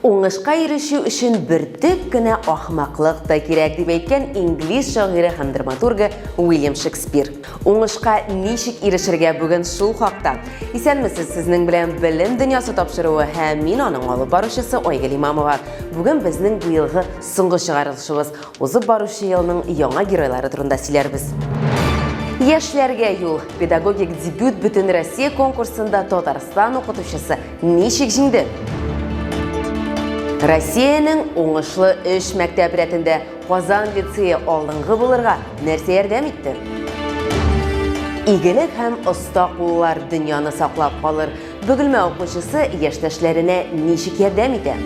Уңышка ирешү өчен бөртек кенә ахмаклык та кирәк, дип әйткән инглиз шагыйре һәм драматургы Уильям Шекспир. Уңышка ничек ирешергә бүген шул хакта. Исәнмесез, сезнең белән Белем дөньясы тапшыруы һәм мин аның алып баручысы Айгөл Имамова. Бүген безнең быелгы соңгы чыгарылышыбыз. Узып баручы елның яңа геройлары турында сөйләрбез. Яшьләргә юл. Педагогик дебют бөтен Россия конкурсында Татарстан укытучысы ничек җиңде? Россиянең уңышлы өч мәктәп рәтендә Казан лицее алдынгы булырга нәрсә ярдәм итте? Игелек һәм оста куллар дөньяны саклап калыр. Бөгелмә укучысы яшьтәшләренә ничек ярдәм итә?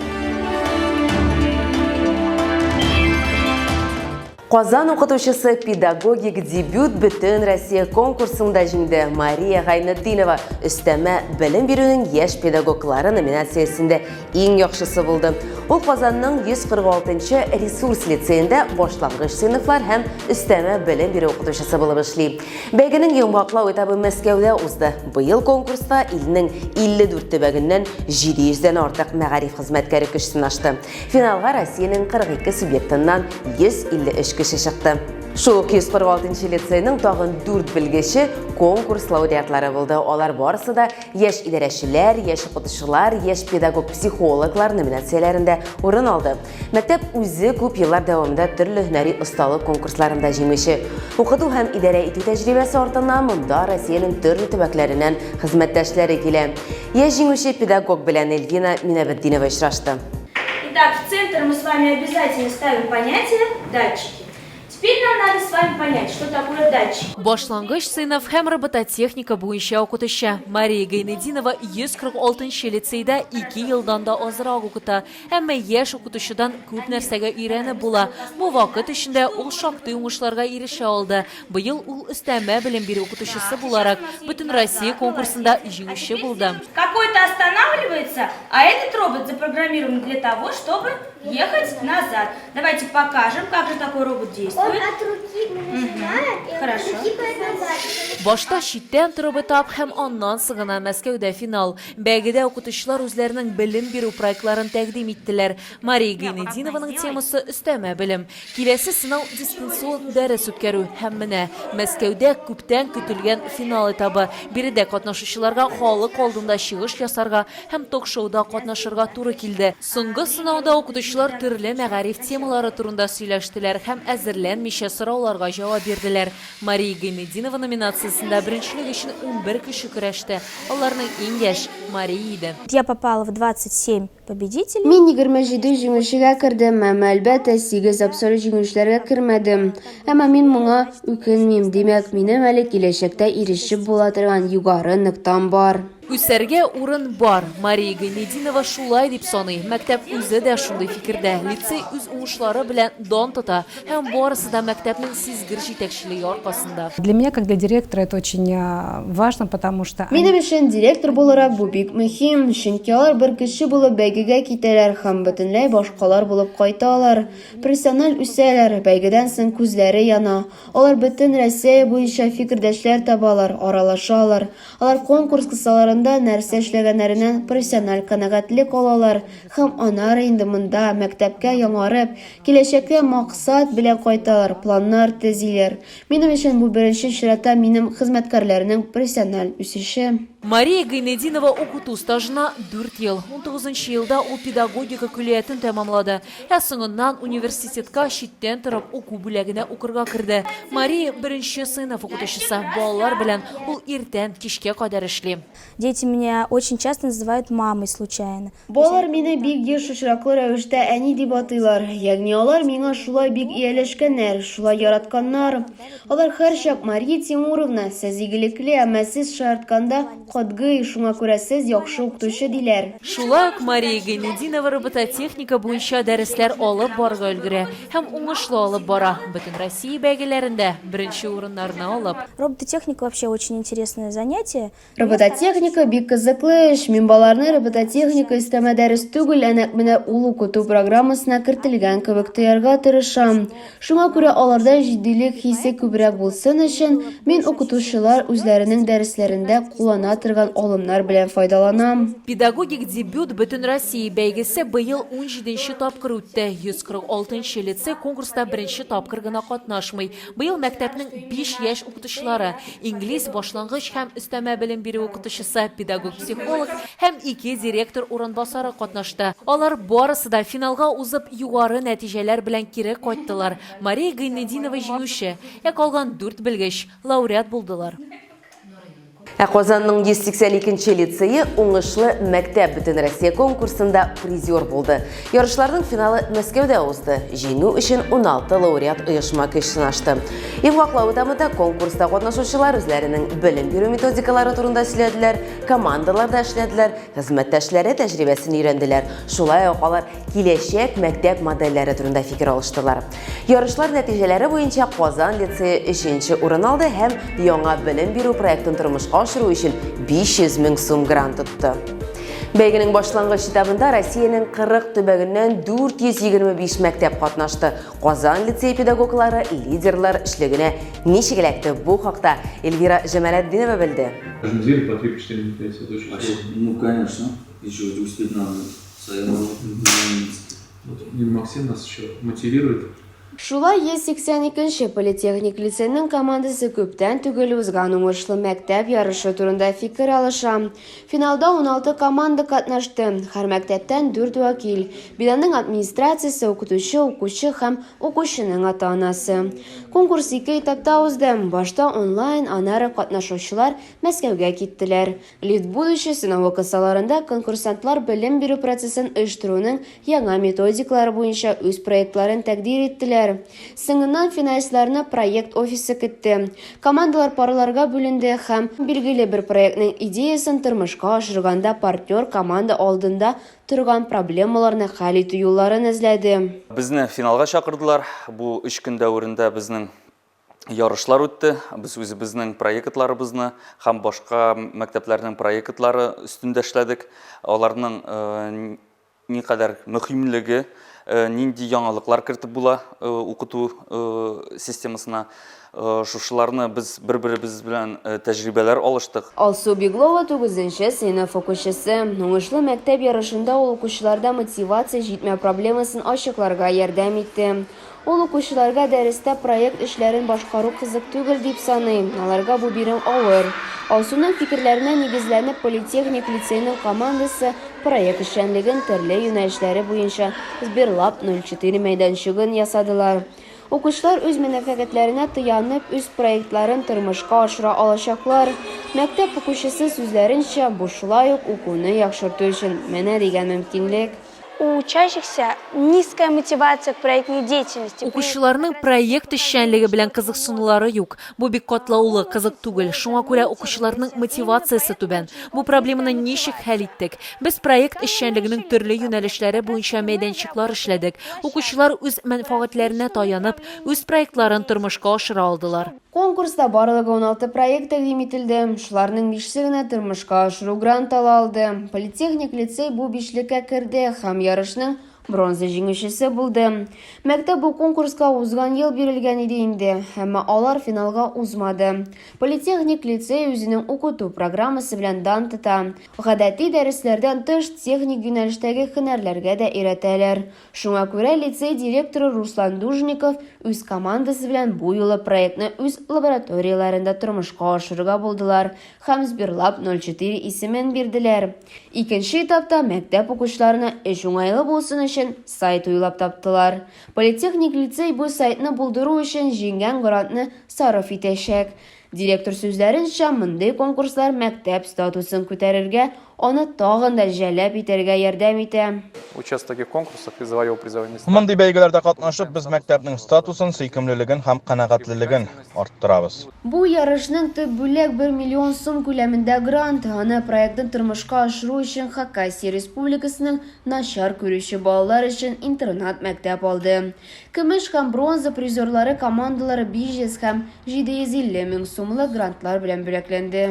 Казан укытучысы педагогик дебют бөтен Россия конкурсында җиңде. Мария Гайнетдинова өстәмә белем бирүнең яшь педагоглары номинациясендә иң яхшысы булды. Ул Казанның 146 нчы ресурс лицеенда башлангыч сыйныфлар һәм өстәмә белем бирү укытучысы булып эшли. Бәйгенең йомгаклау этабы Мәскәүдә узды. Быел конкурста илнең 54 төбәгеннән 700 дән артык мәгариф хезмәткәре көч сынашты. Финалга Россиянең 42 субъектыннан 153 кеше чыкты. Шул ук 146 нчы лицейның тагын 4 белгече конкурс лауреатлары булды. Алар барысы да яшь идарәчеләр, яшь укытучылар, яшь педагог-психологлар номинацияләрендә урын алды. Мәктәп үзе күп еллар дәвамында төрле һөнәри осталык конкурсларында җиңүче. Укыту һәм идарә итү тәҗрибәсе артыннан монда Россиянең төрле төбәкләреннән хезмәттәшләре килә. Яшь җиңүче педагог белән Эльвина Минәбетдинова очрашты. Итак, в центр мы с вами обязательно ставим понятие датчики. Теперь нам надо с вами понять, что такое датчики. Башлангыч сыйныф һәм робототехника буенча укытучы Мария Гайнетдинова 146 нчы лицейда ике елдан да азрак укыта. Әмма яшь укытучыдан күп нәрсәгә өйрәнеп була. Бу вакыт эчендә ул шактый уңышларга ирешә алды. Быел ул өстәмә белем бирү укытучысы буларак Бөтенроссия конкурсында җиңүче булды. Какой-то останавливается, а этот робот запрограммирован для того, чтобы ехать назад. Давайте покажем, как же такой робот действует. Он от руки нажимает, и он Хорошо. от руки поедет назад. Башта читтән торып этап һәм аннан соң гына Мәскәүдә финал. Бәйгедә укытучылар үзләренең белем бирү проектларын тәкъдим иттеләр. Мария Гайнетдинованың темасы өстәмә белем. Киләсе сынау дистанцион дәрес үткәрү һәм менә Мәскәүдә күптән көтелгән финал этабы. Биредә катнашучыларга халык алдында чыгыш ясарга һәм ток-шоуда катнашырга туры килде. Соңгы сынауда укытучылар төрле мәгариф темалары турында сөйләштеләр һәм әзерләнмичә сорауларга җавап бирделәр. Мария Гайнетдинова номинациясендә беренчелек өчен 11 кеше көрәште. Аларның иң яшь, Мария иде. Я попала в 27 победителей. Мин 27 җиңүчегә кердем, әмма, әлбәттә, сигез абсолют җиңүчеләргә кермәдем. Әмма мин моңа үкенмим, димәк, минем әле киләчәктә ирешеп була торган югары ноктам бар. Үсәргә урын бар. Мария Гайнетдинова шулай дип саный. Мәктәп үзе дә шундый фикердә. Лицей үз уңышлары белән дан тота. Һәм барысы да мәктәпнең сизгер җитәкчелеге аркасында. Для меня, как для директора, это очень важно, потому что Минем өчен директор буларак бу бик мөһим, чөнки алар бер кеше булып бәйгегә китәләр һәм бөтенләй башкалар булып кайталар. Профессиональ үсәләр, бәйгедән соң күзләре яна. Алар бөтен Россия буенча фикердәшләр табалар, аралашалар. Алар конкурс кысаларында нәрсә эшләгәннәреннән профессиональ канәгатьлек алалар һәм аннары инде монда, мәктәпкә яңарып, Киләчәккә максат белән кайталар, планнар төзиләр. Минем өчен бу беренче чиратта минем хезмәткәрләрнең профессиональ үсеше. Мария Гайнетдинова укыту стажына дүрт ел. Унтугызынчы елда ул педагогика көллиятен тәмамлады. Ә соңыннан университетка читтән торып уку бүләгенә укырга керде. Мария, беренче сыйныф укытучысы. Балалар белән ул иртән кичкә кадәр эшли. Дети меня очень часто называют мамой случайно. Балалар мине бик еш очраклы рәвештә әни дип атыйлар. Ягъни алар миңа шулай бик ияләшкәннәр, шулай яратканнар. Алар һәрчак, Мария Тимуровна, сез игелекле, әмма сез шаяртканда катгый, шуңа күрә сез яхшы укытучы, диләр. Шулай ук Мария Гайнетдинова робототехника буенча дәресләр алып барырга өлгерә һәм уңышлы алып бара, Бөтенроссия бәйгеләрендә беренче урыннарны алып. Робототехника вообще очень интересное занятие. Робототехника бик кызыклы эш. Мин балаларны робототехника өстәмә дәрес түгел, ә нәкъ менә ул укыту программасына кертелгән кебек тоярга тырышам. Шуңа күрә аларда җитдилек хисе күбрәк булсын өчен, мин укытучылар үзләренең дәресләрендә куллана торган алымнар белән файдаланам. Педагогик дебют Бөтенроссия бәйгесе быел унҗиденче тапкыр үтте. 146 нчы лицей конкурста беренче тапкыр гына катнашмый. Быел мәктәпнең биш яшь укытучылары, инглиз, башлангыч һәм өстәмә белем бирү укытучысы, педагог-психолог һәм ике директор урынбасары катнашты. Алар барысы да финалга узып, югары нәтиҗәләр белән кире кайттылар. Мария Гайнетдинова җиңүче, ә калган дүрт белгеч лауреат булдылар. Ә Казанның 182 нче лицее Уңышлы мәктәп бөтенроссия конкурсында призер булды. Ярышларның финалы Мәскәүдә узды. Җиңү өчен 16 лауреат оешма көч сынашты. Йомгаклау этабында конкурста катнашучылар үзләренең белем бирү методикалары турында сөйләделәр, командаларда эшләделәр, хезмәттәшләре тәҗрибәсен өйрәнделәр. Шулай ук алар киләчәк мәктәп модельләре турында фикер алыштылар. Ярышлар нәтиҗәләре буенча Казан лицее өченче урын алды һәм яңа белем бирү проектын тормышка ашыру өчен 500 мең сум грант отты. Бәйгенең башлангыч этабында Россиянең 40 төбәгеннән 425 мәктәп катнашты. Казан лицее педагоглары лидерлар өчлегенә ничек эләкте? Бу хакта Эльвира Җамалетдинова белде. Каждую неделю по 3-4 мероприятия, это очень сложно. Ну, конечно. Еще успеть надо. Вот Максим нас еще мотивирует. Шулай 182 нче политехник лицейның командасы күптән түгел узган уңышлы мәктәп ярышы турында фикер алыша. Финалда 16 команда катнашты, һәр мәктәптән дүрт вәкил, бинаның администрациясе, укытучы, укучы һәм укучының ата-анасы. Конкурс ике этапта узды, башта онлайн, аннары катнашучылар Мәскәүгә киттеләр. Лифт будущего сынавы кысаларында конкурсантлар белем бирү процессын оештыруның яңа методикалары буенча үз проектларын тәкъдир иттеләр. Соңыннан финалистларны проект офисы көтте. Командалар парларга бүленде һәм билгеле бер проектның идеясен тормышка ашырганда партнер команда алдында торган проблемаларны хәл итү юлларын эзләде. Безне финалга чакырдылар. Бу өч көн дәверендә безнең ярышлар үтте. Без үзебезнең проектларыбызны һәм башка мәктәпләрнең проектлары өстендә эшләдек. Аларның э, никадәр мөһимлеге, э, нинди яңалыклар кертеп була э, укыту системасына. Шушыларны без бер-беребез белән тәҗрибәләр алыштык. Алсу Беглова тугызынчы сыйныф укучысы. Уңышлы мәктәп ярышында ул укучыларда мотивация җитмәү проблемасын ачыкларга ярдәм итте. Ул укучыларга дәрестә проект эшләрен башкару кызык түгел дип саный, аларга бу бирем авыр. Алсуның фикерләренә нигезләнеп, политехник лицейның командасы проект эшчәнлеген төрле юнәлешләре буенча Сберлаб 04 мәйданчыгын ясадылар. Укучылар үз мәнфәгатьләренә таянып, үз проектларын тормышка ашыра алачаклар. Мәктәп укучысы сүзләренчә, бу шулай ук укуны яхшырту өчен менә дигән мөмкинлек. У учащихся низкая мотивация к проектной деятельности. Укучыларның проект эшчәнлеге белән кызыксынулары юк. Бу бик катлаулы, кызык түгел. Шуңа күрә укучыларның мотивациясе түбән. Бу проблеманы ничек хәл иттек? Без проект эшчәнлегенең төрле юнәлешләре буенча мәйданчыклар эшләдек. Укучылар үз мәнфәгатьләренә таянып, үз проектларын тормышка ашыра алдылар. Конкурста барлыгы 16 проект тәкъдим ителде. Шуларның бишесе генә тормышка ашыру грант ала алды. Политехник лицей бу бишлеккә керде һәм ярышның бронза җиңүчесе булды. Мәктәп бу конкурска узган ел бирелгән иде инде, әмма алар финалга узмады. Политехник лицей үзенең укыту программасы белән дан тота. Гадәти дәресләрдән тыш, техник юнәлештәге һөнәрләргә дә өйрәтәләр. Шуңа күрә лицей директоры Руслан Дужников үз командасы белән бу юлы проектны үз лабораторияләрендә тормышка ашырырга булдылар һәм Сберлаб 04 исемен бирделәр. Икенче этапта мәктәп укучыларына эш уңайлы булсын өчен сайт уйлап таптылар. Политехник лицей бу сайтны булдыру өчен җиңгән грантны сарыф итәчәк. Директор сүзләренчә, мондый конкурслар мәктәп статусын күтәрергә, аны тагын да җәлеп итәргә ярдәм итә. Участвуя в таких конкурсах и завоевывая призовые места. Мондый бәйгеләрдә катнашып, без мәктәпнең статусын, сөйкемлелеген һәм канәгатьлелеген арттырабыз. Бу ярышның төп бүләк бер миллион сум күләмендә грант. Аны проектын тормышка ашыру өчен Хакасия Республикасының начар күрүче балалар өчен интернат-мәктәп алды. Көмеш һәм бронза призерлары командалары 500 һәм 750 мең сумлык грантлар белән бүләкләнде.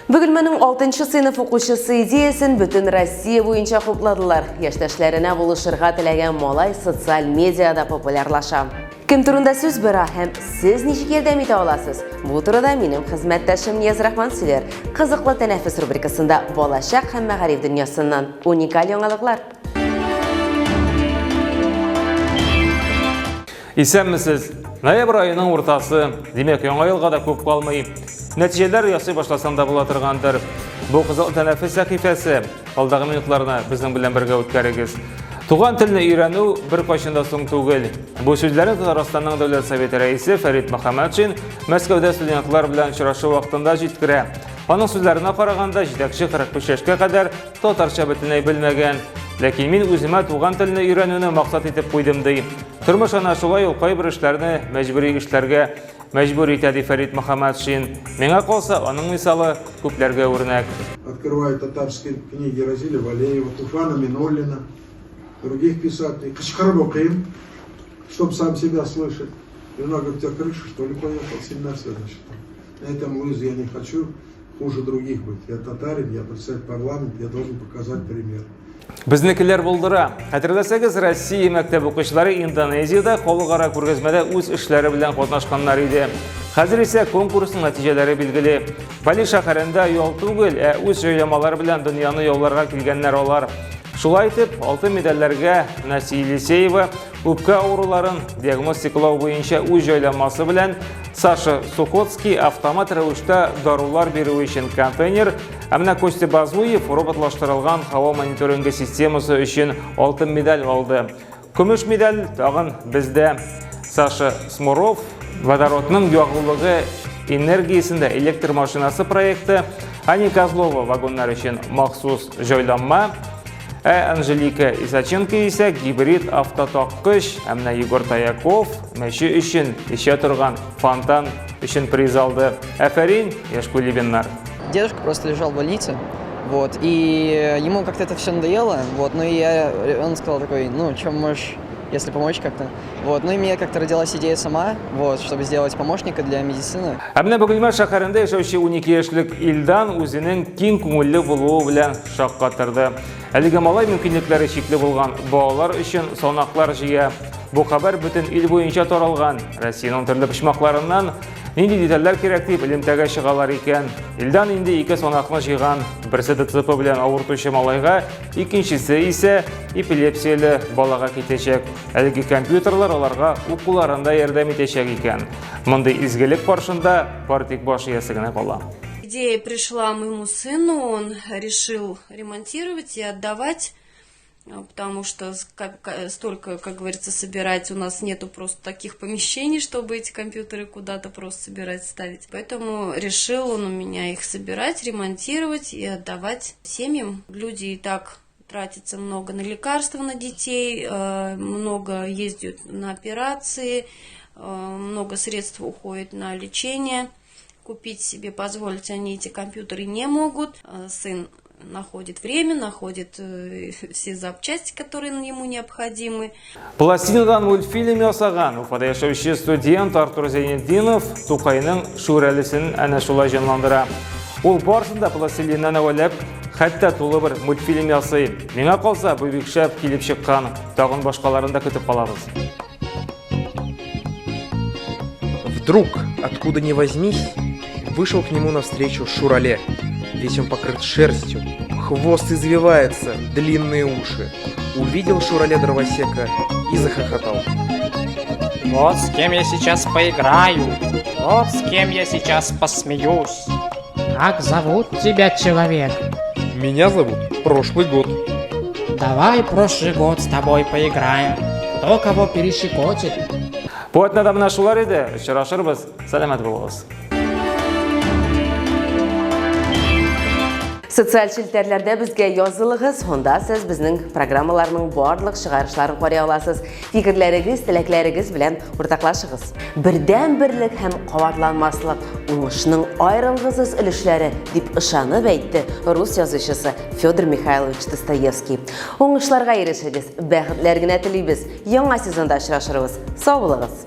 Бөгелмәнең 6 сыйныф укучысы идеясен бөтен Россия буенча хупладылар. Яшьтәшләренә булышырга теләгән малай социаль медиада популярлаша. Кем турында сүз бара һәм сез ничек ярдәм итә аласыз? Бу турыда минем хезмәттәшем Нияз Рахман сөйләр. Кызыклы тәнәфес рубрикасында балачак һәм мәгариф дөньясыннан уникаль яңалыклар. Исәнмесез! Ноябрь аеның уртасы, димәк, яңа елга да күп калмый. Нәтиҗәләр ясый башласаң да була торгандыр. Бу Кызыл тәнәфес сәхифәсе. Алдагы минутларны безнең белән бергә үткәрегез. Туган телне өйрәнү беркайчан да соң түгел. Бу сүзләрне Татарстанның Дәүләт Советы рәисе Фәрит Мөхәммәтшин Мәскәүдә студентлар белән очрашу вакытында җиткерә. Аның сүзләренә караганда, җитәкче 45 яшькә кадәр татарча бөтенләй белмәгән. Ләкин мин үземә туган телне өйрәнүне максат итеп куйдым, ди. Тормыш ана шулай ул кайбер эшләрне мәҗбүри эшләргә мәҗбүр итә, ди Фәрит Мөхәммәтшин. Миңа калса, аның мисалы күпләргә үрнәк. Открываю татарские книги Разиля Валеева, Туфана Минуллина, других писателей. Кычкырып укыйм, чтоб сам себя слышать. Жена говорит, у тебя крыша, что ли, поехал? 17 лет, значит. На этом, Луиза, я не хочу хуже других быть. Я татарин, я представитель парламент, я должен показать пример. Безнекеләр булдыра. Хәтерләсәгез, Россия мәктәп укучылары Индонезиядә халыкара күргәзмәдә үз эшләре белән катнашканнар иде. Хәзер исә конкурсның нәтиҗәләре билгеле. Бали шәһәрендә ял түгел, ә үз җайламалары белән дөньяны яуларга килгәннәр алар. Шулай итеп, алтын медальләргә Настя Елисеева үпкә авыруларын диагностикалау буенча үз җайламасы белән Саша Сухоцкий автомат рәвештә дарулар бирү өчен контейнер, ә менә Костя Базуев роботлаштырылган һава мониторингы системасы өчен алтын медаль алды. Көмеш медаль тагын бездә. Саша Смуров водородның ягулыгы энергиясендә электр машинасы проекты, Аня Козлова вагоннар өчен махсус җайланма, Ә Анжелика Исаченко исә гибрид автотаккыч, ә менә Егор Таяков мәче өчен эчә торган фонтан өчен приз алды. Афәрин, яшь кулибиннар! Дедушка просто лежал в больнице, вот, и ему как-то это все надоело, вот, ну и я, он сказал такой, ну, чем можешь, если помочь как-то, вот, ну и мне как-то родилась идея сама, вот, чтобы сделать помощника для медицины. Ә менә Бөгелмә шәһәрендә яшәүче 12 яшьлек Илдан үзенең киң күңелле булуы белән шаккатырды. Әлеге малай мөмкинлекләре чикле булган балалар өчен санаклар җыя. Бу хәбәр бөтен ил буенча таралган. Россиянең төрле почмакларыннан нинди детальләр кирәк дип элемтәгә чыгалар икән. Илдан инде ике санакны җыйган. Берсе ДЦП белән авыртучы малайга, икенчесе исә эпилепсияле балага китәчәк. Әлеге компьютерлар аларга укуларында ярдәм итәчәк икән. Мондый изгелек каршында бар тик баш иясе генә кала. Идея пришла моему сыну, он решил ремонтировать и отдавать, потому что столько, как говорится, собирать у нас нету просто таких помещений, чтобы эти компьютеры куда-то просто собирать, ставить. Поэтому решил он у меня их собирать, ремонтировать и отдавать семьям. Люди и так тратится много на лекарства на детей, много ездят на операции, много средств уходит на лечение. Купить себе, позволить они эти компьютеры не могут. Сын находит время, находит все запчасти, которые ему необходимы. Пластинадан мультфильм ясаган Уфада яшәүче студент Артур Зәйнетдинов Тукайның Шүрәлесен әнә шулай җанландыра. Ул барысын да пластилиннан әвәләп, хәтта тулы бер мультфильм ясый. Миңа калса, бу бик шәп килеп чыккан. Тагын башкаларын да көтеп калабыз. Вдруг, откуда ни возьмись, вышел к нему навстречу Шурале. Весь он покрыт шерстью, хвост извивается, длинные уши. Увидел Шурале дровосека и захохотал. Вот с кем я сейчас поиграю, вот с кем я сейчас посмеюсь. Как зовут тебя, человек? Меня зовут Прошлый год. Давай прошлый год с тобой поиграем. Кто кого перещекочет? Бу атнада менә шулар иде. Очрашырбыз. Сәламәт булыгыз. Социаль челтәрләрдә безгә язылыгыз, анда сез безнең программаларның барлык чыгарышларын карый аласыз. Фикерләрегез, теләкләрегез белән уртаклашыгыз. Бердәм берлек һәм кабатланмаслык уңышның аерылгысыз өлешләре, дип ышанып әйтте рус язучысы Федор Михайлович Достоевский. Уңышларга ирешегез, бәхетләр генә телибез. Яңа сезонда очрашырбыз. Сау булыгыз!